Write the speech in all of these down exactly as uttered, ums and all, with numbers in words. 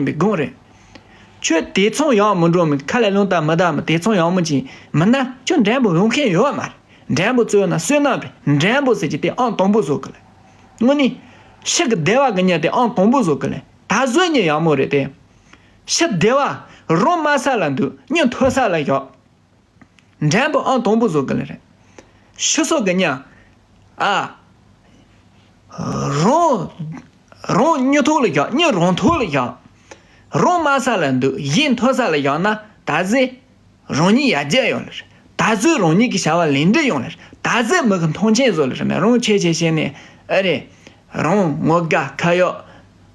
པའི་སྒོམ་རེད། ཁྱོད་དེ་མཚུངས་ཡག་མོ་འགྲོ་མི་ཁ་ལས་རླུང་རྟ་མི་རྟ་མི་དེ་མཚུངས་ཡག་མོ་ཅིག་མིན་ན་ཁྱོད་འགྲན་པོ་ཡོང་མཁན་ཡོད་མ་རེད། འགྲན་པོ་བརྩི་ཡོད་ན་བསོད་ནམས་རེད། འགྲན་པོ་ཟེར་གྱི་དེ་ཨང་དང་པོ་བཟོ་གི་ལ། དངོས་གནས་ཕྱི་གི་བདེ་བ་གི་གཉེར་དེ་ཨང་དང་པོ་བཟོ་གི་ལ། ད་གཟོད་གཉེར་ཡག་མོ་རེད་དེ། ཕྱི་བདེ་བ་རང་དམའ་ས་ལ་འདུག་གཉེར་མཐོ་ས་ལ་བཞག་འགྲན་པོ་ཨང་དང་པོ་བཟོ་གི་ལ་རེད། ཕྱི་སོགས་ཀྱི་གཉེར། ཨ། རང་། རང་གཉེར་ཐོག་ལ་བཞག་གཉེར་རང་ཐོག་ལ་བཞག་རང་དམའ་ས་ལ་འདུག་གཞན་མཐོ་ས་ལ་བཞག་ན་ད་གཟོད་རང་ཉིད་ཡར་རྒྱས་ཡོང་ལ་རེད། ད་གཟོད་རང་ཉིད་ཀྱི་བྱ་བ་ལེགས་འགྲུབ་ཡོང་ལ་རེད། ད་གཟོད་མི་གི་མཐོང་ཆེན་བཟོ་ལ་རེད། མི་རང་ཆེ་ཆེ་བྱས་ནས་ཨ་རེད། རང་ངོ་དགའ་ཁ་གཡོག་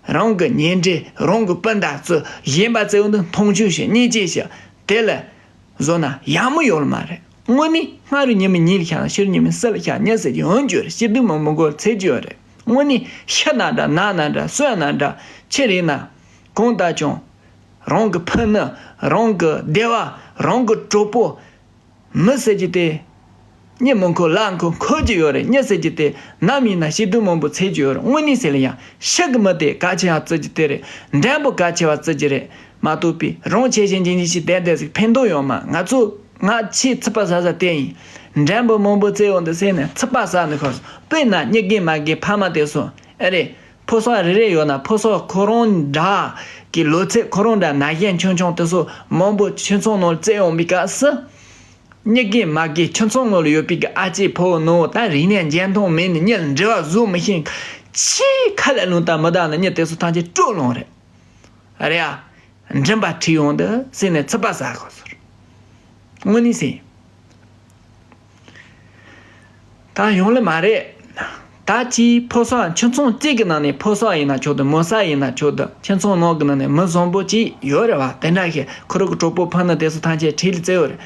རང་གི་ཉེ་འབྲེལ་རང་གི་སྤུན་ཟླ་ཚོ་གཞན་པ་བརྩེ་བ་འདི་མཐོང་ཆུང་བྱེད་བརྙས་བཅོས་བྱེད་དེ་ལ། བཟོ་ན་ཡག་མོ་ཡོད་མ་རེད། དངོས་གནས་སྔ་རུ་ཉི་མ་ཉིན་ལ་ཤར་ན་ཕྱི་རུ་ཉི་མ་གསུམ་ལ་ཤར་ཉི་ཟེར་གྱི་ཡོང་རྒྱུ་རེད། སྐྱིད་སྡུག་མང་པོ་མགོ་ཚོད་རྒྱུ་ཡོད་རེད། དངོས་གནས་ཤི་ན་འདྲ་ན་ན་འདྲ་གསོན་ན་འདྲ་ཕྱི་རེད་ན། གང་ལྟར་ཀྱང་། རང་གི་ཕུ་ནུ། རང་གི་སྡེ་བ། རང་གི་གྲོགས་པོ། མི་ཟེར་གྱི་དེ། གཉིད་མི་ཁུག་ལ་ཁུག་འཁོར་གྱི་ཡོད་རེད། གཉིད་ཟེར་གྱི་དེ་ནམ་ཡིན་ན་སྐྱིད་སྡུག་མང་པོ་འཚོལ་གྱི་ཡོད་རེད། དངོས་གནས་ཟེར་ལ་ཡང་ཕྱི་གི་མི་དེ་གལ་ཆེ་བ་བརྩི་རྒྱུ་དེ་རེད། འགྲན་པོ་གལ་ཆེ་བ་བརྩི་རྒྱུ་རེད་མ་གཏོགས་པའི་རང་ཆེ་ཞིང་འཇིགས་ཞིང་བསྡད་བསྡད་ཟིག་ཕན་ཐོགས་ཡོད་མ། ང་ཚོ་ང་ཆེས་ཚིག་པ་ཟ་ཟ་དེ་ཡིན། འགྲན་པོ་མང་པོ་བརྩི་ཡོང་དུ་ཟེར་ནས་ཚིག་པ་ཟ་ནི་ཁོ་སོང་། དཔེར་ན་གཉིད་རྒན་མ་རྒན་ཕ་མ་དེ་སོང་ཨེ་རེད། ཕོ་སོགས་རེ་རེ་ཡོད་ན་ཕོ་སོགས་ཁོ་རང་འདྲ་གི་ལོ་ཚད་ཁོ་རང་འདྲ་ན་གཞོན་ཆུང་ཆུང་དེ་ཚོ་མང་པོ་ཁྱིམ་ཚང་ནང་བཙལ་ཡོང་བའི་སྐབས་སུ། མྱི་རྒན་མ་རྒན་ཁྱིམ་ཚང་ནང་ལ་ཡོད་པའི་གི་ཨ་ཅེ་ཕོ་བོ་ནུ་བོ་ད་རིག་གནས་འཇོན་ཐང་མེད་ནས་མྱི་ལ་འབྲེལ་བ་བཟོ་མི་ཤེས། ཆེས་ཁ་ལས་རླུང་རྟ་མི་རྟ་ནི་མྱི་དེ་ཚོ་ཐམས་ཅད་སྤྲོ་ལོང་རེད། རེད་ཨ། མགྲིན་པ་བྲིས་ཡོང་དུ་ཟེར་ནས་ཚིག་པ་ཟ་དགོས་ཟེར། དངོས་གནས་ཟེར། ད་ཡོང་ལེ་མ་རེད། ད་ཅིའི་ཕོ་སོགས་ཁྱིམ་ཚང་གཅིག་གི་ནང་ནས་ཕོ་སོགས་ཡིན་ན་ཆོག་དུ་མོ་སོགས་ཡིན་ན་ཆོག་དུ་ཁྱིམ་ཚང་ནང་གི་ནང་ནས་མི་བཟང་པོ་གཅིག་ཡོད་རེད་བ། དེ་འདྲ་ཞིག་ཁོ་རང་གི་གྲོགས་པོ་ཕ་ནུ་དེ་ཚོ་ཐམས་ཅད་ཁྲིད་ལ་བཙལ་ཡོད་རེད།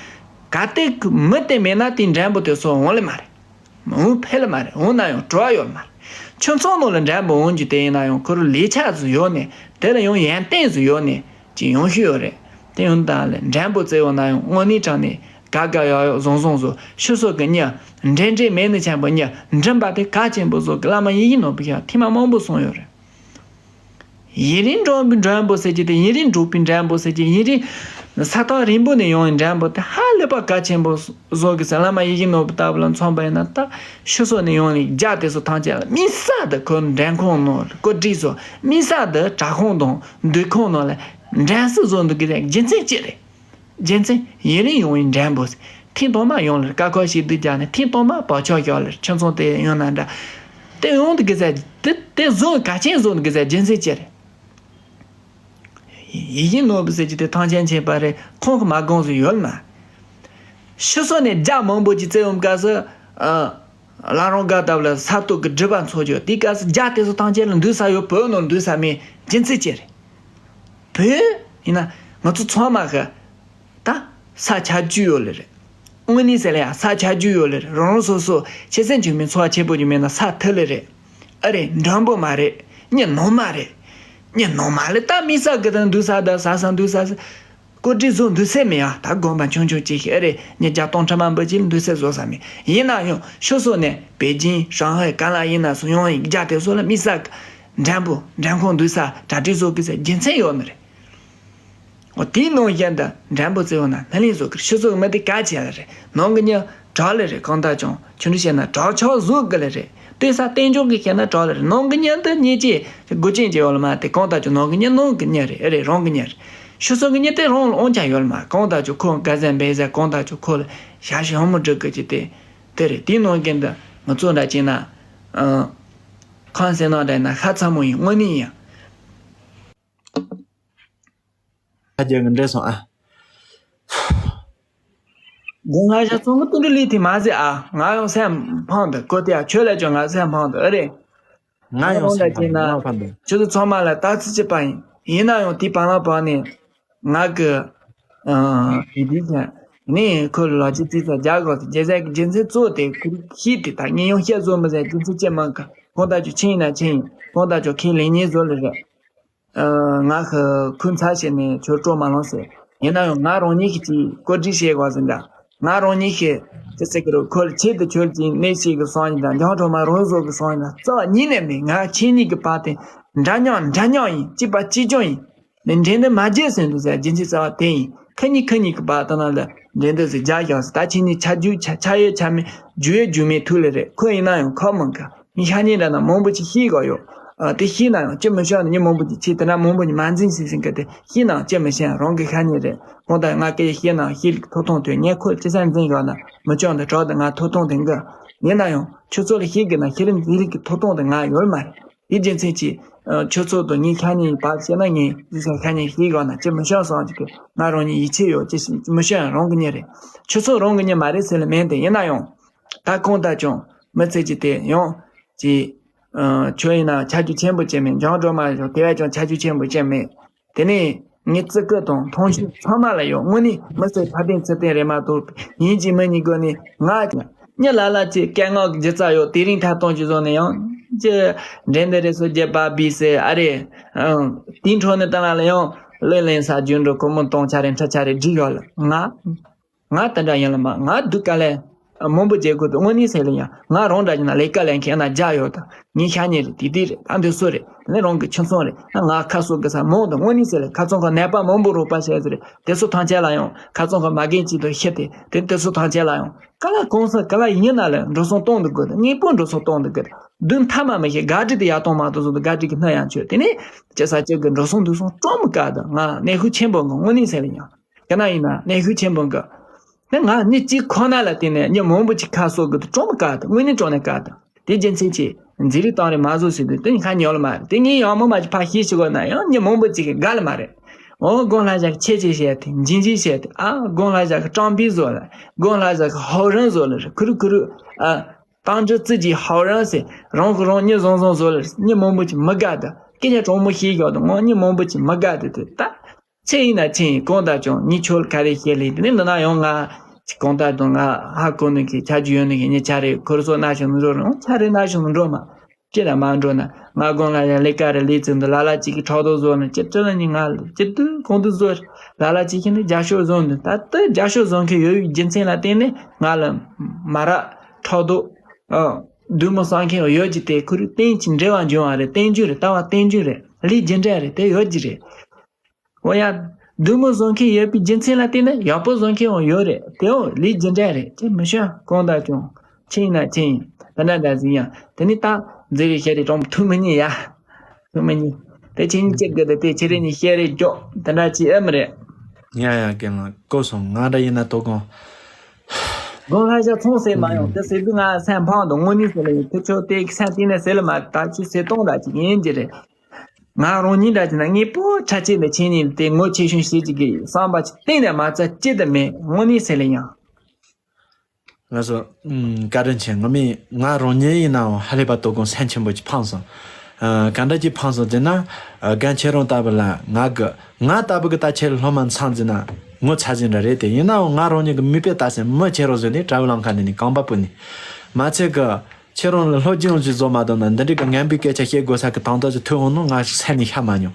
གལ་ཏེ་མི་དེ་མེད་ན་དེའི་འགྲན་པོ་དེ་ཚོ་འོང་ལེ་མ་རེད། འོང་ཕེ་ལེ་མ་རེད། འོང་ན་ཡང་བྲོ་བ་ཡོད་མ་རེད། ཁྱིམ་ཚང་ནང་ལ་འགྲན་པོ་འོང་རྒྱུ་དེ་ཡིན་ན་ཡང་ཁོ་རང་ལས་ཆ་ཟིག་ཡོད་ནས་དེ་ལ་ཡང་ཡོན་ཏན་ཟིག་ཡོད་ནས་ཅིག་ཡོང་ཤུལ་ཡོད་རེད། དེ་ཡོང་དང་ལས་འགྲན་པོ་བརྩི་ཡོང་ན་ཡང་དངོས་གནས་དྲང་ནས་དགའ་དགའ་ཡག་ཡག་བཟང་བཟང་བཟོ། ཕྱི་སོགས་ཀྱི་མྱི་འདྲེ་འདྲེ་མེད་ནི་ཆེན་པོ་མྱི་མགྲིན་པ་དེ་གལ་ཆེན་པོ་བཟོ་གི་བླ་མ་ཡིད་བཞིན་ནོར་བུ་ཞབས་ཐེངས་མ་མང་པོ་གསུངས་ཡོད་རེད། ཡུན་རིང་འགྲོ་བའི་འགྲན་པོ་ཟེར་གྱི་དེ་ཡུན་རིང་འགྲོ་བའི་འགྲན་པོ་ཟེར་གྱི་ཡུན་རིང་ས་ཐག་རིང་པོ་ནས་ཡོང་བའི་འགྲན་པོ་དེ་ཧ་ལས་པ་གལ་ཆེན་པོ་བཟོ་གི་ཟེར། བླ་མ་ཡིད་བཞིན་ནོར་བུ་ལྟ་བུ་ལ་མཚོན་པ་ཡིན་ན་ད་ཕྱི་སོགས་ནས་ཡོང་བའི་རྒྱ་དེ་ཚོ་ཐམས་ཅད་ལ་དམིགས་བསལ་དུ་ཁོ་འགྲན་ཁང་ནང་བཀོད་སྒྲིག་བཟོ། དམིགས་བསལ་དུ་དྲ་ཁང་དང་འདུ་ཁང་ནང་ལ་འགྲན་སྲི་བཟོ་འདུག་གི་རྒྱུ་མཚན་ཅི་རེད། རྒྱུ་མཚན་ཡུན་རིང་ཡོང་བའི་འགྲན་པོ་ཟེར། ཐེངས་དང་མ་ཡོང་ལ་དཀའ་ཁག་ཞིག་སྡུག་རྒྱག་ནས་ཐེངས་དང་མ་བག་ཆགས་བཞག་ལ་ཁྱིམ་ཚང་དེ་ཡོང་ན་འདྲ། དེ་ཡོང་འདུག་གི་ཟེར་དེ་དེ་བཟོ་གལ་ཆེན་བཟོ་འདུག་གི་ཟེར་རྒྱུ་མཚན་ཅི་རེད། ཡིད་བཞིན་ནོར་བུ་ཟེར་གྱི་དེ་ཐང་ཆེན་ཆེན་པ་རེད། ཁོང་གི་མ་དགོངས་སུ་ཡོད་མ། ཕྱི་སོགས་ནས་རྒྱ་མང་པོ་ཅིག་བཙལ་ཡོང་སྐབས་སུ། ཨ། བླ་རུང་དགའ་ལྟ་བུ་ལ་ས་སྟོད་ཀྱི་སྒྲིབ་པ་འཚོ་རྒྱུ་དེའི་སྐབས་སུ་རྒྱ་དེ་ཚོ་ཐང་ཆེན་ལ་འདུག་ས་ཡོད། བོད་ནང་འདུག་ས་མེད་རྒྱུ་མཚན་ཅི་རེད། བོད་ཡིན་ན་ང་ཚོ་ཚང་མ་གི་ད་ས་ཆ་རྒྱུས་ཡོད་ལེ་རེད། དངོས་གནས་ཟེར་ལ་ཡང་ས་ཆ་རྒྱུས་ཡོད་ལེ་རེད། རང་རང་སོ་སོ་ཆེ་སེམས་ཆུང་མའི་འཚོ་བ་ཆེ་པོ་ཅིག་མེད་ན་ས་མཐུ་ལེ་རེད། ཨ་རེད། འགྲན་པོ་མ་རེད། མྱི་ནོར་མ་རེད། མྱི་ནོར་མ་ལེ་ད་མི་ས་གི་ད་འདུག་ས་ད་ས་ས་འདུག་ས་ས་བཀོད་སྒྲིག་བཟོ་འདུག་ས་མེད་ཨ། ད་དགོན་པ་ཆུང་ཆུང་ཅིག་ཨ་རེད། མྱི་བརྒྱ་སྟོང་ཁྲི་མ་འབུམ་ཅིག་ལ་འདུག་ས་བཟོ་ས་མེད། ཡིན་ན་ཡང་ཕྱི་སོགས་ནས་པེ་ཅིང་ཧྲང་ཧའེ་ག་ལ་ཡིན་ན་སུ་ཡོང་ཡིན་རྒྱ་དེ་ཚོ་ལ་མི་ས་གི་འགྲན་པོ་འགྲན་ཁང་འདུག་ས་གྲ་སྒྲིག་བཟོ་དགོས་ས་རྒྱུ་མཚན་ཡོད་ནི་རེད། འོ་དེའི་ནང་བཞིན་དུ་འགྲན་པོ་བརྩི་ཡོང་ན་སྣེ་ལེན་བཟོ་དགོས། ཕྱི་སོགས་མི་དེ་གལ་ཆེ་ལེ་རེད། ནང་གི་མྱི་དྲག་ལེ་རེད། གང་ལྟར་ཀྱང་ཆུང་འདྲི་བྱས་ན་དྲག་ཆགས་བཟོ་དགོས་ལེ་རེད། ལྟོས་ས་བསྟན་འཇོག་གི་བཤད་ན་དྲག་ལེ་རེད། ནང་གི་མྱི་འདི་ཉེས་ཅན་དགོས་ཅན་ཅིག་ཡོད་ལ་མ་དེ་གང་ལྟར་ཀྱང་ནང་གི་མྱི་ནང་གི་མྱི་རེད། ཨེ་རེད། རང་གི་མྱི་རེད། ཕྱི་སོགས་ཀྱི་མྱི་དེ་རང་ལ་དབང་ཆ་ཡོད་ལ་མ་གང་ལྟར་ཀྱང་ཁོ་འགའ་ཟན་བེ་ཟན་གང་ལྟར་ཀྱང་ཁོ་ལ་ཞབས་ཞུ་ཧ་མོ་སྒྲུབ་དགོས་ཀྱི་དེ་དེ་རེད། དེའི་ནང་གི་འདི་ང་ཚོ་འདྲ་བྱས་ན་ཨ་ཁང་སེ་ནང་འདྲ་ཡིན་ན་ཤ་ཚ་མོ་ཡིན། དངོས་གནས་ཡིན། ཨ་རྒྱ་གི་འདྲེ་སོང་ཨ། དགུང་ལྔ་ཤར་ཚོང་གི་དུད་འགྲོ་ལས་དེ་མ་ཟེར་ཨ། ང་ཡང་སེམས་ཕངས་འདུག་གོ་དེ་ཨ་ཁྱོད་ལས་ཀྱང་ང་སེམས་ཕངས་འདུག་ཨ་རེད། ང་ཡང་སེམས་ཕངས་འདུག་ང་ཕངས་འདུག་ཁྱོད་ཚོ་ཚང་མ་ལ་ལྟ་ཚུལ་གཅིག་པ་ཡིན། ཡིན་ན་ཡང་དེའི་བར་ལ་བར་ནས་ང་གི་ཨ་ཡི་དེའི་ཚན་ནས་ཁོ་ལ་ལོ་གཅིག་རྩིས་ཚ་རྒྱག་དགོས་སོ་རྒྱལ་སྲས་ཀྱི་རྒྱུ་མཚན་གཙོ་བོ་དེ་ཁོ་ཤེས་དེ་ད་ངས་ཡང་བཤད་བཟོ་མི་ཟེར་རྒྱུ་མཚན་ཅི་མང་གི་གང་ལྟར་ཀྱང་ཆེན་ཡིན་ན་ཆེན་ཡིན། གང་ལྟར་ཀྱང་ཁས་ལེན་ཉེས་བཟོ་ལེ་རེད། ཨ། ང་ཧ་ཁུ་མཚར་བྱས་ནས་ཁྱོད་སྤྲོ་མ་ལངས་ཟེར། ཡིན་ན་ཡང་ང་རང་ཉིད་ཀྱིས་ཅིག་བཀོད་སྒྲིག་བྱེད་དགོས་ཟེར་འདྲ། ང་རང་ཉིད་ཀྱིས་ཅི་ཟེར་གི་རེད། ཁོ་ལ་ཆེད་དུ་ཁྱོད་ཀྱིས་གནས་བྱེད་ཀྱི་སོང་ཡིན་དང་འཇང་གྲོ་མ་རང་བཟོ་གི་སོང་ཡིན་དང་རྩ་བ་ཉིད་ནས་མེད། ང་ཁྱེད་གཉིས་ཀྱི་བར་དེ་འདྲ་མཉམ་འདྲ་མཉམ་ཡིན། གཅིག་པ་གཅིག་རྐྱང་ཡིན། ནས་འགྲན་བསྡུར་མ་བརྒྱབ་ཟེར་འདུག་ཟེར། རྒྱུ་མཚན་རྩ་བ་དེ་ཡིན། ཁ་ཉིན་ཁ་ཉིན་གི་བར་དུ་ན་ལ་འགྲན་བསྡུར་ཟེར་རྒྱག་བཞག་ཟེར། ད་ཁྱེད་གཉིས་ཆ་རྒྱུས་ཆ་ཆ་ཡོད་ཆ་མེད་རྒྱུ་ཡོད་རྒྱུ་མེད་ཐུག་ལེ་རེད། ཁོ་ཡིན་ན་ཡང་ཁོ་མང་གི། ངས་ཤ་ཉེ་འདྲ་ན་མང་པོ་ཅིག་ཤེས་གི་ཡོད། ཨ། དེ་ཤེས་ན་ཡང་ཅི་མི་ཤེས་ནི། མི་མང་པོ་ཅིག་ཁྱེད་དེ་འདྲ་མང་པོ་ཅིག་མ་འཛིན་ཟིན་ཟིན་གི། དེ་ཤེས་ན་ཡང་ཅི་མི་ཤེས། རང་གི་ཤ་ཉེ་རེད། གང་ལྟར་ང་སྐད་ཤེས་ན་ཤེས་ལུགས་ཐོག་ཐོག་དུ་ངས་ཁོ་ཅི་ས་འཛིན་ཡོད་ན་མི་ཅོག་འདི་གྲོགས་དེ་ང་ཐོག་ཐོག་དེ་འགི། ཡིན་ན་ཡང་ཁྱོད་ཚོ་ལ་ཤེས་གི་ན་ཤེས་རིམ་འཛིན་ལུགས་ཀྱི་ཐོག་ཐོག་དེ་ང་ཡོད་མ་རེད། དེ་རྒྱུ་མཚན་གྱིས། ཨ། ཁྱོད་ཚོ་དང་ངའི་ཤ་ཉེ་བར་བཤད་ན། ངའི་རྗེས་སུ་ཤ་ཉེ་ཤེས་གི་ན་ཅི་མི་ཤེས་སོང་ཅིག་གི། ང་རང་ཉིད་ཡིད་ཆེས་ཡོད། ཅི་མི་ཤེས་རང་གི་ཉིད་རེད། ཁྱོད་ཚོ་རང་གི་ཉིད་མ་རེད་ཟེར་ལ་མེད་དེ། ཡིན་ན་ཡང་། ད་གང་ལྟར་ཀྱང་མི་ཚེ་གཅིག་དེ་ཡང་ཅིག་ཨ། ཁྱོད་ཡིན་ན་ཆ་རྒྱུས་ཆེན་པོ་ཅིག་མེད། འཇང་སྒྲོལ་མ་ཡང་དེ་བས་ཀྱང་ཆ་རྒྱུས་ཆེན་པོ་ཅིག་མེད། དེ་ནས་ངའི་བརྩི་བཀུར་དང་མཐོང་ཆུང་ཚང་མ་ལ་ཡོད། དངོས་གནས་མི་ཚེ་ཕ་བདེ་ཚེ་བརྟན་རེད་མ་གཏོགས། ཡིན་གཅིག་མིན་གཉིས་སྒོ་ནས་ང་མྱི་ལ་ལ་ཅིག་སྐད་ངག་གི་སྒྱུ་རྩལ་ཡོད། དེ་རིང་ཐད་གཏོང་ཅིག་བཟོ་ནས་ཡང་ཅི་འགྲན་བསྡུར་རེ་སོ་བརྒྱད་པ་བིས་ཟེར། ཨ་རེ། ཨང་། དེའི་འཕྲོ་ནས་ད་ལ་ལ་ཡང་གླུ་ལེན་ས་རྒྱུན་འགྲོ། སྒོར་མོ་སྟོང་ཆ་རེ་ཁྲི་ཆ་རེ་སྒྲིག་ཡོད་ལ། ང་ང་དེ་འདྲ་ཡིན་ལ་མ། ང་སྡུག་དཀའ་ལས་མང་པོ་བྱེད་དགོས་འདུག། དངོས་གནས་ཟེར་ལ་ཡང་ང་རང་འདྲ་ཡིན་ན་ལས་ཀ་ལས་མཁན་ན་རྒྱ་ཡོད་དང་། ངའི་ཤ་ཉེ་རེད། དེ་དེ་རེད། ད་འདི་སུ་རེད། དེ་ནས་རང་གི་ཁྱིམ་ཚང་རེད། ད་ང་ཁ་གསོ་དགོས་ས་མང་དང་། དངོས་གནས་ཟེར་ལ་ཁ་ཚང་གི་ནད་པ་མང་པོ་རོགས་པ་བྱས་ཟེར་རེད། དེ་ཚོ་ཐམས་ཅད་ལ་ཡང་ཁ་ཚང་གི་མ་རྒན་གཅིག་ཏུ་ཤི་སྟེ། དེ་དེ་ཚོ་ཐམས་ཅད་ལ་ཡང་ག་ལ་གང་ས་ག་ལ་ཡིན་ན་ལ་འགྲོ་སོང་གཏོང་འདུག་དགོས། དངོས་པོ་འགྲོ་སོང་གཏོང་འདུག་དགོས། སྡུག་མཐའ་མ་མི་ཤེས། ག་འདྲ་དེ་ཡར་གཏོང་མ་གཏོང་བཟོ་འདུག། ག་འདྲ་གི་སྣ་ཡང་ཆོད། དེ་ནས་ཅི་ས་ཅི་གི་འགྲོ་སོང་འདུག་སོང་སྤྲོ་མི་དཀའ་དང་། ང་གནས་ཤུགས་ཆེན་པོ་གི། དངོས་གནས་ཟེར་ལ་ཡང་། དེ་ན་ཡིན་ན་གནས་ཤུགས་ཆེན་པོ་འགའ། ད་ང་མྱི་གཅིག་ཁོ་ན་ལ་བརྟེན་ནས་མྱི་མང་པོ་ཅིག་ཁ་གསོ་དགོས་དུས་སྤྲོ་མི་དཀའ་དང་། དངོས་གནས་སྤྲོ་ནས་དཀའ་དང་། དེ་རྒྱུ་མཚན་གྱིས་འཛིང་རེས་བཏང་རེས་མ་བཟོ་ཟེར་དུས་དེ་ཁ་ཉོ་ལ་མ་རེད། དེ་ངས་ཡང་མོ་མ་ཅིག་ཕར་ཤེས་ཤིག་གོ་ན་ཡང་མྱི་མང་པོ་ཅིག་གིས་དགའ་ལ་མ་རེད། འོ་དགོན་ལྷ་བཞག་ཁྱེད་ཅིག་བཤད་དེ་འཇིན་འཇིན་བཤད་དེ། ཨ་དགོན་ལྷ་བཞག་གི་ཀྲང་པི་བཟོ་ལ། དགོན་ལྷ་བཞག་གི་ཧོ་རང་བཟོ་ལ་རེད། ཁུ་རུ་ཁུ་རུ། ཨ་ཏང་ཅོ་ཙི་ཅི་ཧོ་རང་ཟེར། རང་གི་རང་མྱི་བཟང་བཟང་བཟོ་ལ་རེད། མྱི་མང་པོ་ཅིག་མི་དགའ་དང་། སྐད་ཆ་དྲང་མོ་བཤད་ཡོད་དང་། ངོ་མྱི་མང་པོ་ཅིག་མི་དགའ་དེ་དེ་ད། ཆི་ཡིན་ན་ཆི་ཡིན། གང་ལྟར་ཀྱང་ངས་ཁྱོད་ལ་ག་རེ་བཤད་ལེ། དེ་ནས་འདི་ན་ཡང་ང་གང་ལྟར་དང་ང་ཧ་གོ་ནི་གི་ཆ་རྒྱུས་ཡོད་ནི་གི་ངས་ཆ་རེ་ཁོར་སོ་ན་ཞིག་འགྲོ་རུང་ཆ་རེ་ན་ཞིག་འགྲོ་མ། ཅི་ལ་མ་འགྲོ་ན། ང་དགོན་ལ་ཡང་ལས་ཀ་རེ་ལས་ཚུལ་འདི་ལ་ལ་ཅིག་གི་ཕྲག་དོག་བཟོ་ནི་ཅི་ཅི་ལ་ནི་ང་ལ་ཅི་དུས་གང་དུ་བཟོ་ལ་ལ་ཅིག་གི་ནི་རྒྱ་ཤོག་བཟོ་འདི་ད་ལྟ་རྒྱ་ཤོག་བཟོ་མཁན་ཡོད་པའི་རྒྱུ་མཚན་ལ་བརྟེན་ནས་ང་ལ་མ་ར་ཕྲག་དོག་ཨ་འདུན་མ་བསམ་མཁན་ཡོད་ཀྱི་དེ་ཁོ་རུ་བསྟན་ཅིང་འབྲེལ་བ་འབྱུང་བ་རེད། བསྟན་རྒྱུ་རེད། ལྟ་བ་བསྟན་རྒྱུ་རེད། ལས་རྒྱུ་འབྲས་རེད། དེ་ཡོད་ཀྱི་རེད། འོ་ཡ། འདུན་མ་བཟོ་མཁན་ཡོད་པའི་རྒྱུ་མཚན་ལ་བརྟེན་ནས་ཡག་པོ་བཟོ་མཁན་ཡང་ཡོད་རེད། དེའང་ལས་རྒྱུ་འབྲས་རེད། ཅི་མི་ཤེས་གང་ལྟར་ཀྱང་ཆི་ཡིན་ན་ཆི་ཡིན། ད་ན་འདྲ་ཟིན་ཡང་དེ་ནི་ད་མཛེས་པའི་ཤེས་རིག་གྲོང་ཐུག་མི་ཉན་ཡ། ཐུག་མི་ཉན། དེ་ཆི་ཡིན་ཅི་དགོས་དེ་དེ་ཆི་རེད་ནི་ཤེས་རེད་ཀྱོག་དེ་འདྲ་ཅི་ཨེ་མི་རེད། ཡ་ཡ་རྒན་ལགས་གོ་སོང་། ང་འདྲ་ཡིན་ན་དོ་དགོང་དགོང་ལྷ་ཞག་ཚོང་ཟེར་མ་ཡོང་། དེ་ཟེར་དུས་ང་སེམས་ཕངས་དང་དངོས་གནས་ཟེར་ལ་ཡིན། དེ་ཆོ་དེ་སེམས་གཏིང་ནས་ཟེར་ལ་མ། ད་ཆུ་ཟེར་གཏོང་ད་ཅིག་ཡིན་གྱི་རེད། ང་རང་ཉིད་འདྲ་ཅིག་ན་དངོས་པོ་ཁྲ་ཆེ་འདི་ཆེ་ཉིད་དེ་ངོ་ཆེ་ཆུང་ཞིག་ཅིག་གི་བསམ་པ་ཅིག་གཏིང་ནས་མ་ཚ་ཅི་ད་མེད། དངོས་གནས་ཟེར་ལ་ཡང་། ལགས་སོ། ཨུམ། བཀའ་དྲིན་ཆེ། ངོ་མས་ང་རང་ཉིད་ཡིན་ནའང་ཧ་ལས་པ་དོ་དགོང་སེམས་ཆེན་པོ་ཅིག་ཕངས་སོང་། ཨ། ག་འདྲ་ཅིག་ཕངས་སོང་ཟེར་ན། ཨ། རྒན་ཁྱེད་རང་ལྟ་བུ་ལ་ང་གི་ང་ལྟ་བུ་གི་ད་ཁྱེད་སློབ་མ་མཚང་འཛིན་ན་ངོ་ཚ་ཟིན་འདྲ་རེད་དེ། ཡིན་ནའང་ང་རང་ཉིད་ཀྱི་མིག་དཔེ་ལྟ་སེ་མི་ཁྱེད་རང་བཟོས་ནས་གྲྭ་བའི་ལམ་ཁ་འདི་ནས་རྐང་པ་སྤུ་ནས་མ་ཚད་གི། ཁྱེད་རང་ལ་སློབ་སྦྱོང་ཞིག་བཟོ་མ་གཏོགས་ན་འདི་འདྲའི་གི་ངན་པའི་སྐད་ཆ་བཤད་དགོས་ས་གི་དང་དག་ཅིག་ཐོས་འོང་ནོ་ང་ཞིག་སེམས་ནས་ཤ་མ་མྱོང་།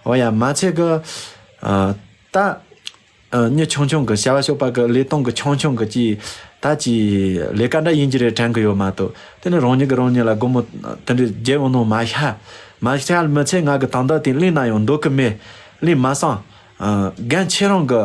འོ་ཡ། མ་ཚད་གི། ཨ། ད། ཨ། མྱི་ཆུང་ཆུང་གི་བྱ་བ་ཤོག་པ་གི་ལས་སྟངས་གི་ཆུང་ཆུང་གི་ཅིག་ད་ཅིག་ལས་ཀ་འདྲ་ཡིན་གྱི་རེད་དྲན་གི་ཡོད་མ་གཏོགས། དེ་ནི་རང་ཉིད་གི་རང་ཉིད་ལ་སྒོར་མོ་དེ་འདྲའི་རྒྱབ་འོང་ནོ་མ་ཤ། མ་ཤ་མི་ཚད་ང་གི་དང་དག་དེ་གླེང་ན་ཡང་འདོད་གི་མེད། གླེང་མ་སོང་། ཨ། རྒན་ཁྱེད་རང་གི་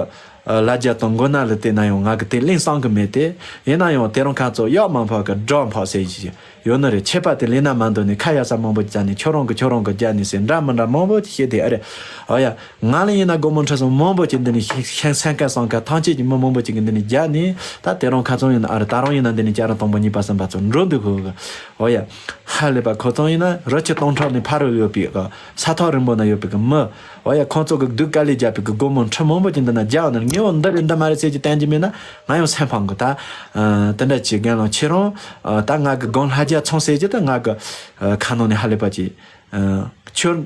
ཨ་ལ་རྒྱ་དང་མགོ་ན་ལ་བལྟས་ན་ཡང་ང་གི་དེ་གླེང་བསམ་གི་མེད་དེ། ཡིན་ན་ཡང་དེ་རིང་ཁ་ཚོ་གཡག་མ་ཕོག་གི་སྦྲང་ཕོག་ཟེར་གྱི་ཡོད་ནི་རེད། ཆད་པ་དེ་ལེན་ན་མ་འདོད་ནས་ཁ་ཡ་ས་མང་པོ་ཅིག་བྱས་ནས་ཁྱོད་རང་གི་ཁྱོད་རང་གི་རྒྱ་ནས་ཟེར་འདྲ་མི་འདྲ་མང་པོ་ཅིག་བཤད་དེ་ཨ་རེད། འོ་ཡ། ང་ལ་ཡིན་ན་སྒོར་མོ་ཁྲི་སོང་མང་པོ་ཅིག་འདི་ནས་ཤེས་ཤེས་སེམས་ཁ་སང་ཁ་ཐང་ཆད་ཀྱི་མི་མང་པོ་ཅིག་གི་འདི་ནས་རྒྱ་ནས་ད་དེ་རིང་ཁ་ཚོ་ཡིན་ན་ཨ་རེད། ད་རུང་ཡིན་ན་འདི་ནས་བསྐྱར་རང་དང་པོ་གཉིས་པ་གསུམ་པ་ཚོ་འགྲོ་འདུག་གི། འོ་ཡ། ཧ་ལས་པ་ཁོ་ཚོ་ཡིན་ན་རི་ཆུ་སྟོང་ཕྲག་ནས་ཕ་རོལ་ཡོད་པའི་གི་ས་ཐག་རིང་པོ་ན་ཡོད་པའི་གི་མི། འོ་ཡ། ཁོང་ཚོ་གི་སྡུག་དཀའ་ལས་བརྒྱབ་པའི་གི་སྒོར་མོ་ཁྲི་མང་པོ་ཅིག་འདི་ན་རྒྱག་ནི་ངས་འོ་འདི་རེད་འདི་མ་རེད་ཟེར་གྱི་བསྟན་གྱི་མེད་ན་ང་ཡང་སེམས་ཕམ་གི། ད་ཨ་དེ་འདྲ་ཅིག་རྒན་ལགས་ཁྱེད་རང་ཨ་ད་ང་གི་སྒོར་ལྷ་རྒྱ་ཚོང་ཟེར་གྱི་ད་ང་གི་ཨ་ཁ་ནང་ནས་ཧ་ལས་པ་ཅིག་ཨ་ཁྱོད་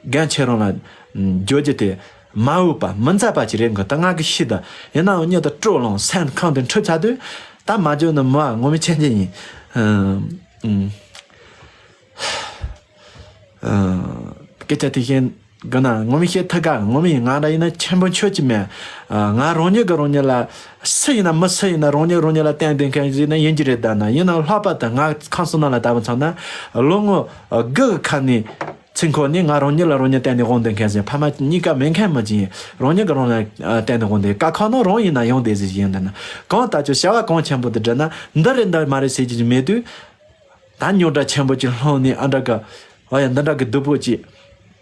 རྒན་ཁྱེད་རང་ལ་ཨ་འགྱོད་རྒྱུ་དེ་མ་འོས་པ་མི་མཛའ་བ་ཅིག་རེད་གི། ད་ང་གི་ཤི་ད་ཡིན་ནའང་མྱི་ད་སྤྲོ་ལངས་སེམས་ཁམས་དེ་འཁྲུག་ཚར་དུས་ད་མ་འགྱོད་ནི་མི་བ་ངོ་མི་ཆེན་ཆེན་ཡིན། ཨ་ཨ་ཨ་སྐད་ཆ་དེ་བཞིན་གི་ན་ངོ་མི་ཤེས་ཐུ་ག་ངོ་མི་ང་འདྲ་ཡིན་ན་ཆེན་པོ་ཆོད་ཀྱི་མེད། ཨ་ང་རང་ཉིད་གི་རང་ཉིད་ལ་སུ་ཡིན་ན་མི་སུ་ཡིན་ན་རང་ཉིད་རང་ཉིད་ལ་བརྟེན་བསྡད་མཁན་ཞིག་ན་ཡིན་གྱི་རེད། ད་ན་ཡིན་ན་ལྷག་པར་དུ་ང་ཁམས་གསུམ་ནང་ལ་ལྟ་བུ་ཚང་ན་ལོ་ངོ་དགུ་གི་ཁ་ནས་ ཚིག་འཁོར་ནི་ང་རང་ཉིད་ལ་རང་ཉིད་བསྟན་ནས་དབང་འདུས་མཁན་ཟེར། ཕ་མ་གཉིས་ཀ་མེད་མཁན་མི་ཅིག་ཡིན། རང་ཉིད་ཀྱིས་རང་ལ་ཨ་བསྟན་ནས་དབང་འདུས། དཀའ་ཁག་ནི་རང་ཡིན་ན་ཡོང་བསྡད་ཟིག་ཡིན། འདི་ན་གང་ལྟར་ཀྱང་བྱ་བ་གང་ཆེན་པོ་དེ་བསྒྲུབས་ན། འདི་རེད་འདི་མ་རེད་ཟེར་གྱི་མེད་དུས། ད་རྙོག་དྲ་ཆེན་པོ་ཅིག་སློང་ནས་ཨ་འདྲ་གི། ཨོ་ཡ། འདི་འདྲ་གི་སྡུག་པོ་ཅིག་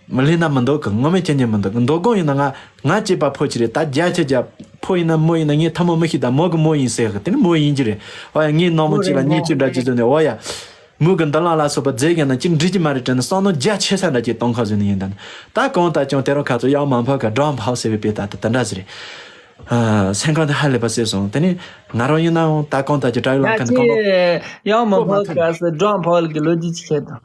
མི་ལས་ན་མི་འདོད་གི། ངོ་མས་ཅན་ཅན་མི་འདོད་གི། འདོད་དགོས་ཡིན་ན་ང་ང་གཅེས་པ་ཕོ་ཅིག་རེད། ད་རྒྱ་ཆེ་རྒྱ། ཕོ་ཡིན་ན་མོ་ཡིན་ན། ངས་ཐལ་མོ་མི་ཤེས། ད་མོ་གི་མོ་ཡིན་ཟེར་གི། དེ་ནི་མོ་ཡིན་གྱི་རེད། ཨོ་ཡ། ངའི་ནང་མོ་མོ་གཅིག་ལ་རེད་མོ། གཉིས་གཅིག་འདྲ་ཅིག་བཟོས་ནས། ཨོ་ཡ། མོ་གི་འདུན་ལམ་ལ་སོགས་པ་མཛད་ཀྱང་ན་ཅི་འགྲིག་གི་མ་རེད་དྲན་ནས། བསམ་མནོ་རྒྱ་ཆེ་ས་འདྲ་ཅིག་གཏོང་ཁ་བཟོས་ནས་ཡིན། ད་ནི་ད་གང་ལྟར་ཀྱང་དེ་རིང་ཁ་ཚོ་ཡང་མ་ཕོད་ག་སྒྲོམ་ཕོག་ཟེར་བའི་དཔེ་ལྟར་དེ་འདྲ་ཟིག་རེད། ཨ། སེམས་ཁམས་དེ་ཧ་ལས་པ་སེ་སོང་། དེ་ནི་ང་རང་ཡིན་ནའང་ད་གང་ལྟར་ཀྱི་དྲ་ཡོད་ལ་ཡ་མཁན་ཁོ་ཁྱེད་ཡང་མ་ཕོད་ག་སེ་སྒྲོམ་ཕོག་གི་ལོ་རྒྱུས་ཅིག་བཤད་དང་།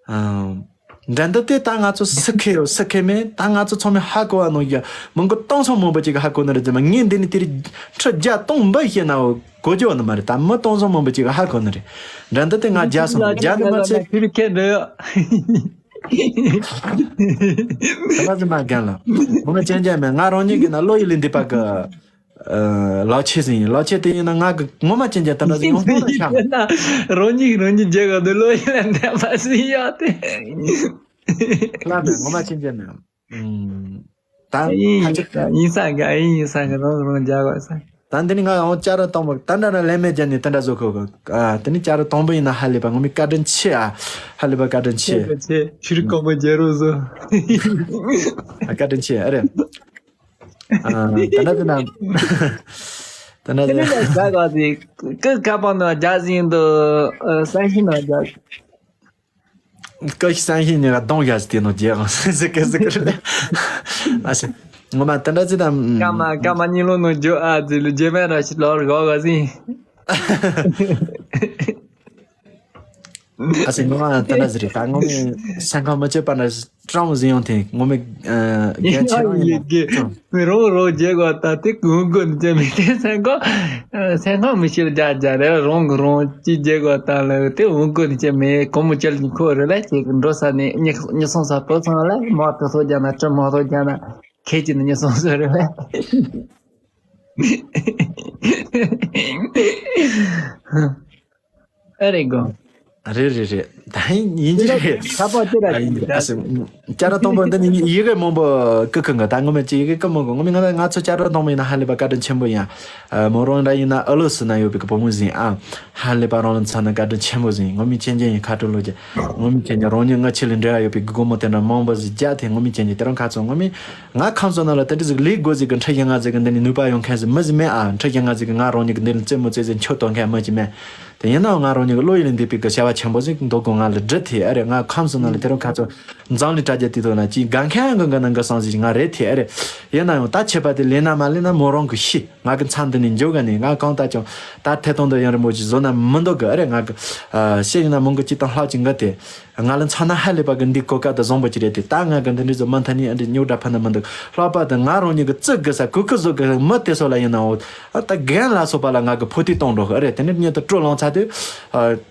ཨ། འགྲན་བསྡུར་དེ་ད་ང་ཚོ་སུ་ཁེ་རོ་སུ་ཁེ་མེད། ད་ང་ཚོ་ཚང་མས་ཧ་གོ་བ་ནང་བཞིན་མི་མགོ་སྟོང་ཚང་མང་པོ་ཅིག་གིས་ཧ་གོ་ནི་རེད་ཟེར་མ། ངས་འདི་ནས་དེ་རིང་ཁྲི་བརྒྱ་སྟོང་འབུམ་བཤད་ན་གོ་རྒྱུ་ནི་མ་རེད། ད་མི་སྟོང་ཚང་མང་པོ་ཅིག་གིས་ཧ་གོ་ནི་རེད། འགྲན་བསྡུར་དེ་ང་རྒྱལ་སོང་། རྒྱལ་ནི་མ་ཚད། ཁྱོད་ཁེ་འདྲ་ཡོད། ད་ང་ཚོ་མ་རྒན་ལ་ངོ་མ་ཅན་ཅན་མེད། ང་རང་ཉིད་ཀྱི་ན་བློ་ཡུལ་ལས་འདས་པ་གི། ཨ། ལག་ཆས་ཟིན་ཡིན། ལག་ཆས་དེ་ཡིན་ན་ང་གི་ངོ་མ་ཅན་ཅན་དེ་འདྲ་ཟིན་ཡོང་ཐུབ་ན་ཤ་མ། རང་ཉིད་རང་ཉིད་རྒྱལ་ག་འདུག་བློ་ཡུལ་ལས་འདས་པ་ཟིན་ཡོད་དེ། ལ་མེད། ངོ་མ་ཅན་ཅན་མེད། ཨུམ། ད་ཡིན་ཧ་ཅང་ཡིན་ས་ག་ཡིན་ཡིན་ས་ག་རང་རང་རྒྱལ་བ་ས། ད་འདི་ནི་ང་འོང་ཅ་ར་དང་པོ་ད་འདྲ་ན་ལན་མེད་རྒྱ་ནི་དེ་འདྲ་བཟོ་ཁོ་གི། ཨ། དེ་ནི་ཅ་ར་དང་པོ་ཡིན་ན་ཧ་ལས་པ། ངོ་མ་བཀའ་དྲིན་ཆེ། ཨ། ཧ་ལས་པ་བཀའ་དྲིན་ཆེ། ཆེ་ཆེ། ཆུ་རིགས་གོང་མ་རྒྱལ་རོ་བཟོ། ཨ། བཀའ་དྲིན་ཆེ། ཨ་རེད། ཨ། ད་ནི་དེ་ན། ད་ནི་དེ་ནི་ལ་ཟ་ག་དེ་ཀི་ཀ་པང་ནང་རྒྱ་ཟིན་དུ། ཨ། ས་ཤི་ནང་རྒྱ། ཀི་ཤི་ས་ཤི་ནི་ག་གདོང་རྒྱ་ཟི་དེ་ནང་རྒྱ་ཟི་ཀི་ཟི་ཀི་རེད། ཨ་ཤི། ངོ་མ་ད་འདྲ་ཟི་དང་། ཀ་མ་ཀ་མ་གཉིས་ལོ་ནང་རྒྱུ་ཨ་ཟི་ལུ་རྒྱ་མེད་ར་ཤི་ལོར་གོ་ག་ཟིན། ཨ་སི་ངོ་མ་ད་འདྲ་ཟིག་རེད། ད་ངོ་མའི་སེམས་ཁམས་མི་བྱེད་པ་འདྲ་སྤྲང་བོ་ཟིག་ཡོང་དེ། ངོ་མའི་ཨ་རྒན་ཆེ་རང་ཡིན་ན་ཡིན་གི། སྤྲང་། མི་རོ་རོ་རྒྱལ་གོ་ད་དེ་གུང་གོ་ནི་ཅན་མི་དེ་སེམས་ཁམས། སེམས་ཁམས་མི་ཤེས་རྒྱ་རྒྱ་རེད། རོང་གི་རོང་ཅི་རྒྱལ་གོ་ད་ལ་དེ་གུང་གོ་ནི་ཅན་མི་གོ་མོ་ཅལ་ནི་ཁོ་རེད་ལ། ཅེ་གི་འགྲོ་ས་ནི་ཉི་ཉི་སོང་ས་པོ་ཚང་ལ་མོ་ཏོ་སོ་རྒྱ་ན་ཅི་མོ་སོ་རྒྱ་ན་ཁེ་ཅི་ནི་ཉི་སོང་སོ་རེད་ལ། ཨེ་རེད་གོ། རེད་རེད་རེད། ད་ཡིན་གྱི་རེད། ཁ་པར་དེ་ལ་ཡིན་གྱི་རེད། ཨ་སི། ཅ་ར་དང་པོ་འདི་ནི་ཡི་གེ་མང་པོ་ཀི་ཀི་འགའ། ད་ངོ་མ་ཅི་ཡི་གེ་ཀི་མང་གོ། ངོ་མ་ང་ང་ཚོ་ཅ་ར་དང་པོ་ཡིན་ན་ཧ་ལས་པ་བཀའ་དྲིན་ཆེན་པོ་ཡིན། ཨ། མོ་རང་འདྲ་ཡིན་ན་ཨ་ལོ་སི་ན་ཡོད་པའི་གི་བུ་མོ་ཟིན། ཨ། ཧ་ལས་པ་རང་ལ་མཚོན་ན་བཀའ་དྲིན་ཆེན་པོ་ཟིན། ངོ་མ་ཅན་ཅན་ཡིན། ཁ་དྲོ་ལོ་རྒྱ། ངོ་མ་ཅན་ཅན་རང་ཉིད་ང་ཆེ་ལས་འབྲེལ་བ་ཡོད་པའི་གི་སྒོ་མོ་དེ་འདྲ་མང་པོ་ཟིག་རྒྱ་དེ། ངོ་མ་ཅན་ཅན་དེ་རང་ཁ་ཚོ་ངོ་མ་ང་ཁམས་སོ་ན་ལ་དེ་འདྲ་ཟིག་ལས་དགོས་ཟིག་གི་ཁྲི་བཞི་ལྔ་ཟིག་གི་འདི་ནས་ནུས་པ་ཡོང་མཁན་ཟིག་མི་ཟིག་མེད། ཨ། ཁྲི་བཞི་ལྔ་ཟིག་གི་ང་རང་ཉིད་གི་འདི་ནས་རྩེད་མོ་རྩེ་ཟིག་མཆོད་གཏོང་མཁན་མི་ཟིག་མེད། དེ་ཡིན་ནའང་ང་རང་ཉིད་གི་བློ་ཡུལ་ལས་འདས་པའི་གི་བྱ་བ་ཆེན་པོ་ཟིག་འདུག་གོ། ང་ལ་འདྲི་ཐེ། ཨ་རེ། ང་ཁམས་སོ་ན་ལ་དེ་རང་ཁ་ཚོ་འཛམ་གླིང་དྲ་རྒྱ་དེ་ཐོག་ན་ཅིག་དགའ་མཁན་གི་གི་ནང་གི་སང་ཟིག་ང་རེད་ཐེ། ཨ་རེ། ཡིན་ནའང་ད་ཁྱད་པར་དེ་ལས་ན་མ་ལས་ན་མོ་རང་གི་ཤི། ང་གི་མཚམས་འདི་ནས་འཇོག་ག་ནས། ང་གང་ལྟར་ཀྱང་ད་ཐད་གཏོང་འདི་ཡང་རིན་པོ་ཆེ་བཟོ་ན་མི་འདུག་གི། ཨ་རེ། ང་གི་ཨ་ཤེས་ཡིན་ན་མང་གི་ཅི་དང་ལྷག་ཅིག་འགའ་དེ། ང་ལ་མཚོན་ན་ཧ་ལས་པ་གི་འདི་གོ་སྐབས་དང་བཟང་པོ་ཅིག་རེད་དེ། ད་ང་གི་འདི་འདྲ་ཚོ་མ་མཐའ་ནས་འདི་རྙོག་དྲ་ཕན་ན་མི་འདུག། ལྷག་པར་དུ་ང་རང་ཉིད་ཀྱི་བརྩི་དགོས་ས་གུ་གུ་བཟོ་དགོས་ས་མི་དེ་ཚོ་ལ་ཡིན་ནའང་། ཨ། ད་རྒན་ལ་སོགས་པ་ལ་ང་གི་ཕོ་ཐུག་གཏོང་འགྲོ་གི། ཨ་རེ། དེ་འདྲ་མཉམ་དུ་སྤྲོ་ལངས་ཚར་དུས། ཨ།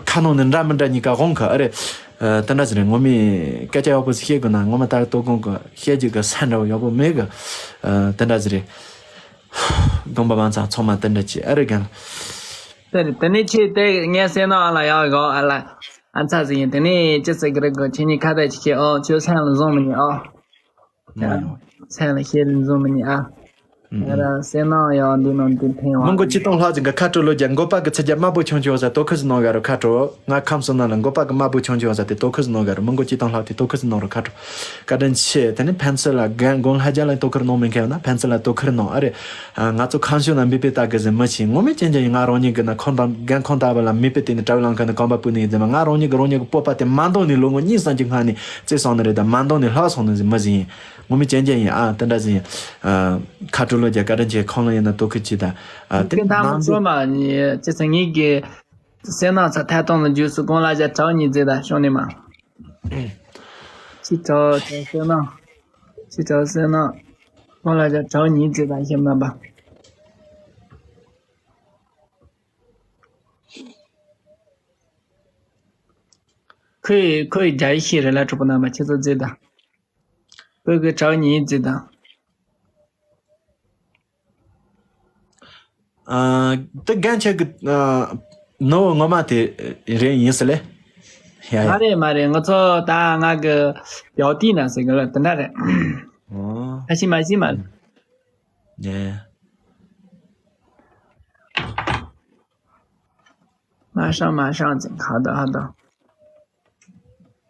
ཁ་ནང་ནས་འདྲ་མི་འདྲ་གཉིས་ཀ་འོང་གི། ཨ་རེ། ཨ། དེ་འདྲ་ཟིག་རེད། ངོ་མས་སྐད་ཆ་ཡག་པོ་ཞིག་བཤད་དགོས་ན་ངོ་མ་ད་ལྟོ་གོང་གི་བཤད་རྒྱུ་གི་ས་འདྲ་བོ་ཡག་པོ་མེད་གི། ཨ། དེ་འདྲ་ཟིག་རེད། དགོངས་པ་མ་ཚང་ཚང་མ་དེ་འདྲ་ཅིག། ཨ་རེ། རྒན། དེ་རེད། དེ་ནས་ཁྱེད་དེ་ངས་སེམས་ནང་ཨ་ལ་ཡག་གོ། ཨ་ལ་ཨ་ཚ་ཟིག་ཡིན། དེ་ནས་ཅི་ཟེར་གི་རེད་གོ། ཁྱེད་གཉིས་ཁ་བརྡ་ཅིག་བྱེད་ཨོ། ཁྱོད་སེམས་ལ་བཟུང་མི་ཉན་ཨོ། མ་ཡོང་། སེམས་ལ་བཤད་ལ་བཟུང་མི་ཉན་ཨ། ཨ་ར་སེམས་ནང་ཡང་འདི་ནང་འདི་འཐེན་བ། མི་མགོ་ཆིག་སྟོང་ལྷག་ཅིག་གི་ཁ་དྲོ་ལོ་རྒྱ། མགོ་པ་གི་ཚ་རྒྱ་དམར་པོ་ཆུང་ཆུང་ཟ་དོ་ཁུ་ཟི་ནང་ག་རུ་ཁ་དྲོ། ང་ཁམས་སོ་ན་ལ་མགོ་པ་གི་དམར་པོ་ཆུང་ཆུང་ཟ་དེ་དོ་ཁུ་ཟི་ནང་ག་རུ། མི་མགོ་ཆིག་སྟོང་ལྷག་དེ་དོ་ཁུ་ཟི་ནང་རུ་ཁ་དྲོ། བཀའ་དྲིན་ཆེ། དེ་ནི་ཕན་ཚུན་ལ་རྒན་དགོན་ལྷ་རྒྱ་ལ་དོ་ཁུར་གནང་མེད་མཁན་ཡོད་ན་ཕན་ཚུན་ལ་དོ་ཁུར་གནང་། ཨ་རེ། ང་ཚོ་ཁམས་ཕྱོགས་ན་འབུད་པའི་རྟ་གི་ཟེར་མི་ཤེས། ངོ་མས་ཅན་ཅན་ཡིན། ང་རང་ཉིད་གི་ན་ཁོང་དང་རྒན་ཁོང་ལྟ་བུ་ལ་མེད་པའི་སྟེང་ནས་དྲ་བའི་ལམ་ཁ་ནས་རྐང་པ་སྤུད་ནས་ཡིན་ཟེར་མ། ང་རང་ཉིད་གི་རང་ཉིད་གི་སྤོབས་པ་དེ་མ་འདང་ནས་ལོ་ངོ་གཉིས་གསུམ་གྱི་སྔ་ནས་རྩེད་སོང་ནི་རེད། ད་མ་འདང་ནས་ལྷག་སོང་ནི་ཟེར་མི་ཟིག་ཡིན། ངོ་མས་ཅན་ཅན་ཡིན། ཨ་དེ་འདྲ་ཟིག་ཡིན། ཨ་ཁ་དྲོ་ལོ་རྒྱ། བཀའ་དྲིན་ཆེ། ཁོང་ལ་ཡིན་ན་དོ་ཁུར་གྱིས་ད། ཨ་དེ་ཀུན་ཐང་མ་ནང་ཚོ་མ་ཉེ་ཅི་ཟེར། ངེད་ཀྱི་སེམས་ནང་ཚ་ཐད་གཏོང་ལ་རྒྱུས་སུ་གོང་ལ་བཞག་གྲའུ་གཉིས་རྫས་དང་ཤོང་ནས་མ། ཕྱི་དྲོ་དྲོ་སེམས་ནང་། ཕྱི་དྲོ་སེམས་ནང་། གོང་ལ་བཞག་གྲའུ་གཉིས་རྫས་དང་ཤེས་མ་པ། ཁོས་ཁོས་རྒྱ་ཡིག་ཤེས་རེད་ལ། གྲོགས་པོ་རྣམ་པ་ཁྱེད་ཚོ་རྫས་དང་། ཁོས་ཁོས་གྲའུ་གཉིས་རྫས་དང་། ཨ། དེ་རྒན་ཁྱེད་ཀྱི་ཨ་ནུ་བོ་ངོ་མ་དེ་རེད་ཡིན་ཟེར་ལེ། ཡ་ཡ། མ་རེད་མ་རེད། ང་ཚོ་ད་ང་གི་ཡག་ཏི་ན་ཟེར་གི་ལ་དེ་འདྲ་རེད། ཨོ། ཨ་ཤི་མ་ཤི་མ། ཡ་ཡ། མ་ཤང་མ་ཤང་ཅིག་ཧ་ད་ཧ་ད།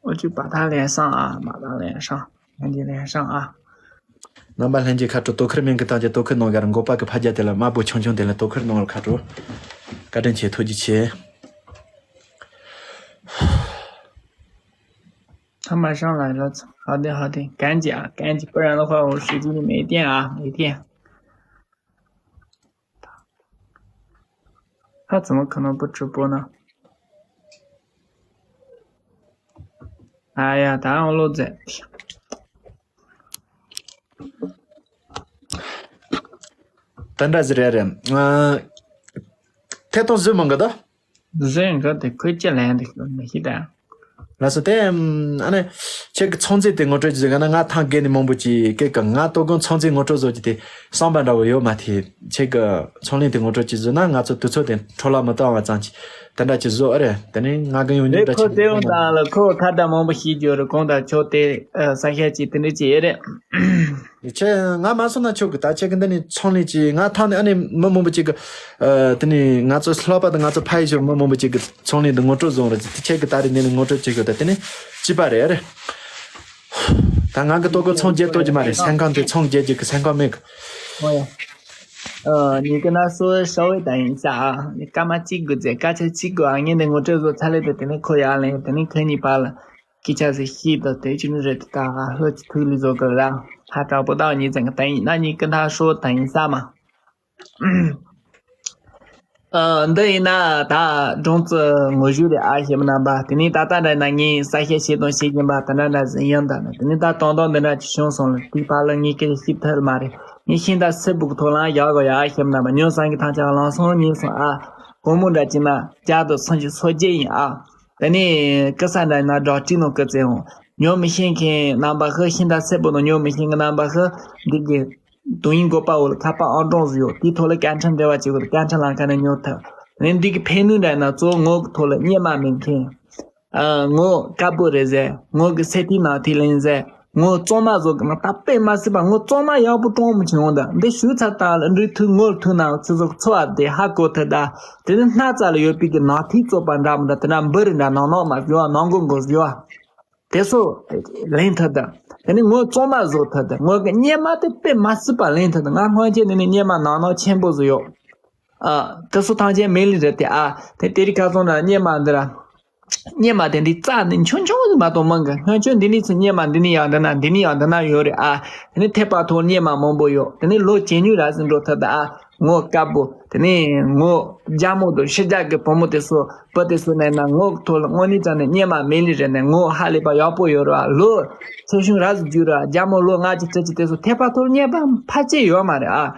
འོ་ཅུ་པ་ཐ་ལེན་སང་ཨ། མ་ཐ་ལེན་སང་། ལྷན་རྒྱས་ལེན་སང་ཨ། རྣམ་པ་ལྷན་རྒྱས་ཁ་དྲོ། དོ་ཁུར་མིང་གི་སྟངས་ཀྱི་དོ་ཁུར་གནང་གར་མགོ་པ་གི་ཕ་རྒྱ་དེ་ལ་དམར་པོ་ཆུང་ཆུང་དེ་ལ་དོ་ཁུར་གནང་བར་ཁ་དྲོ། བཀའ་དྲིན་ཆེ། ཐུགས་རྗེ་ཆེ།他马上来了，好的好的，赶紧啊，赶紧，不然的话我时间就没电啊，没电。他怎么可能不直播呢？哎呀，打扰我录制。ད་འདྲ་ཟེར་ཡ་རེད། ཨ། ཐད་གཏོང་བཟོས་མང་གི་ད། བཟོས་འགྲོ་དེ་ཁོས་ཅི་ལན་དེ་མི་ཤེས་ད། ལགས་སོ། དེ་ཨ་ནི་ཁྱེད་ཀྱི་ཚོང་རྫས་དེ་ངོ་སྤྲོད་ཅིག་བཟོས་ག་ན། ང་ཐང་རྒན་ནི་མང་པོ་ཅིག་སྐད་ཀ་ང་ལྟོ་གོང་ཚོང་རྫས་ངོ་སྤྲོད་བཟོ་ཅིག་དེ་བསམ་པ་འདྲ་བོ་ཡོད་མ་ཐེ། ཁྱེད་ཀྱི་ཚོང་ལས་དེ་ངོ་སྤྲོད་ཅིག་བཟོས་ན་ང་ཚོ་དུས་ཚོད་དེ་འཕྲོ་བརླག་མི་གཏོང་བ་ཙམ་ཅིག་དེ་འདྲ་ཅིག་བཟོ་ཨ་རེད། དེ་ནས་ང་གི་ཡོང་རྒྱུ་འདྲ་ཁོ་ཅིག་དེ་ཡོང་དང་ལ་ཁོ་ཁ་བརྡ་མང་པོ་ཤེས་རྒྱུ་རེད། གོང་དང་ཆོག་དེ་ས་ཤ་ཅིག་དེ་འདྲ་ཅིག་ཡོད་རེད། ཡིན་ཆད་ང་མ་སོང་ན་ཆོག་གི། ད་ཁྱེད་ཀྱི་འདི་ནས་ཚོང་ལས་ཀྱི་ང་ཐང་ནས་ཨ་ནི་མི་མང་པོ་ཅིག་གི། ཨ། དེ་ནས་ང་ཚོ་ལྷག་པར་དུ་ང་ཚོ་ཕ་ཡི་ཞོར་མི་མང་པོ་ཅིག་གི་ཚོང་ལས་འདི་ངོ་སྤྲོད་བཟོ་རེད། དེ་ཁྱེད་ཀྱི་ད་རེས་ནས་ནས་ངོ་སྤྲོད་བྱེད་དགོས། ད་དེ་ནས་སྐྱིད་པ་རེད་ཨ་རེད། ད་ང་གི་ལྟོ་གོ་ཚོང་རྒྱག་ལྟོ་རྒྱུ་མ་རེད། སེམས་ཁམས་དེ་ཚོང་རྒྱག་རྒྱུ་གི་སེམས་ཁམས་མེད་གི། ཨོ་ཡ། 呃，你跟他说稍微等一下啊，你干嘛这个在？刚才这个啊，你能够这个他那个等你可以啊嘞，等你可以把了，给他是黑的，对，就是这个啊，喝醉了这个啦，他找不到你，怎么等你？那你跟他说等一下嘛。 ཨ། འདི་ཡིན་ན་ད་སྦྲང་རྩི་ངོ་བཞུ་རེད་ཨ། ཞེ་མི་རྣམ་པ། དེ་ནས་ད་ལྟ་འདྲ་ན་ངས་ས་ཤ་བྱེད་དང་བྱེད་ཀྱིན་པ་དེ་འདྲ་འདྲ་ཟིན་ཡང་ད་ནི་དེ་ནས་ད་དོན་དག་འདི་འདྲ་ཅིག་བྱུང་སོང་ལ། དེའི་བར་ལ་ངས་སྐད་ཤེས་ཐུབ་མ་རེད། ངས་ཤིང་རྟ་སེར་པོ་གི་ཐོག་ལ་བཞག་དགོས་ཡ་ཨ། ཞེ་མི་རྣམ་པ། ཉོན་སང་གི་ཐང་ཆ་ལང་སོང་ཉེས་སོང་ཨ། དགོང་མོ་འདྲ་ཅིག་ན་བརྒྱ་དང་སུམ་ཅུ་སོ་བརྒྱད་ཡིན་ཨ། དེ་ནས་སྐུ་ས་འདྲ་ན་སྒྲ་ཊི་ནང་སྐུ་བཙན་འོང་། ཉོ་མི་ཤེས་མཁན་རྣམ་པ་ཧི། ཤིང་རྟ་སེར་པོ་ནང་ཉོ་མི་ཤེས་མཁན་རྣམ་པ་ཧི། འདི་གི་དོན་ཡིན་དགོས་པ་འོ་ལ་ཁ་པར་ཨང་གྲངས་བཟོས་ཡོད། དེའི་ཐོག་ལ་སྐད་འཕྲིན་འབྲེལ་བ་བྱེད་དགོས། སྐད་འཕྲིན་ལམ་ཁ་ནས་ཉོ་ཐུབ། ངས་འདི་གི་ཕན་ནུས་འདྲ་ན་གཙོ་བོ་ངོ་གི་ཐོག་ལ་སྙེ་མ་མེད་མཁན། ཨ། ངོ་དཀར་པོ་རེད་ཟེར། ངོ་གི་སེ་ཏི་ནང་ཐིག་ལེན་ཟེར། ངོ་གཙང་མ་བཟོ་གི་ན་ད་དཔེ་མ་སྲིད་པ་ངོ་གཙང་མ་ཡག་པོ་གྲོང་མི་ཆེ་འོང་། ད་འདི་ཞུ་ཚར་དང་ལ་འདྲི་ཐུག་ངོ་ཐུག་ན་ཚོད་ཚོད་འཚོ་བ་དེ་ཧ་གོ་ཐུབ། ད་དེ་ནི་སྣ་རྩ་ལ་ཡོད་པའི་གི་ནང་ཐིག་བཙོག་པ་འདྲ་མི་འདྲ། དེ་ན་འབུ་རི་འདྲ་ནང་ནང་མ་བཟོ་བ་ནང་མགོ་མགོ་བཟོ་བ། དེ་ཚོ་ལེན་ཐུབ་ད། དེ་ནི་ངོ་གཙང་མ་བཟོ་ཐུབ་ད། ངོ་གི་སྙེ་མ་དེ་དཔེ་མ་སྲིད་པ་ལེན་ཐུབ་ད། ང་སྔོན་ཆད་ནས་ནི་སྙེ་མ་ནང་ནང་ཆེན་པོ་བཟོས་ཡོད། ཨ། དེ་ཚོ་ཐང་ཆེན་མེད་ལི་རེད་དེ་ཨ། དེ་དེ་རིང་ཁ་སང་ན་སྙེ་མ་འདི་ར། སྙེ་མ་དེ་འདི་རྩ་ནི་ཆུང་ཆུང་ཟིག་མ་གཏོགས་མང་གི། སྔོན་ཆད་འདི་ནི་ཚོ་སྙེ་མ་འདི་ནི་ཡང་འདི་ན་འདི་ནི་ཡང་འདི་ན་ཡོད་རེད་ཨ། དེ་ནི་ཐེག་པ་ཐོག་སྙེ་མ་མང་པོ་ཡོད། དེ་ནི་ལོ་ཇེ་ཉུང་ར་ཟིག་འགྲོ་ཐུབ་ད་ཨ། ངོ་དཀར་པོ། དེ་ནས་ངོ་རྒྱ་མོ་དང་ཕྱི་རྒྱལ་གི་བུ་མོ་དེ་ཚོ་བུ་དེ་ཚོ་ནས་ན་ངོ་གི་ཐོག་ལ་དངོས་གནས་ཙང་ནས་སྙེ་མ་མེད་ལི་རེད་ནས། ངོ་ཧ་ལས་པ་ཡག་པོ་ཡོད་ར། ལོ་ཚེ་ཤུན་ར་ཟིག་རྒྱུ་ར། རྒྱ་མོ་ལོ་ལྔ་བཅུ་དྲུག་ཅུ་དེ་ཚོ་ཐེག་པ་ཐོག་སྙེ་མ་ཕལ་ཆེར་ཡོད་མ་རེད་ཨ།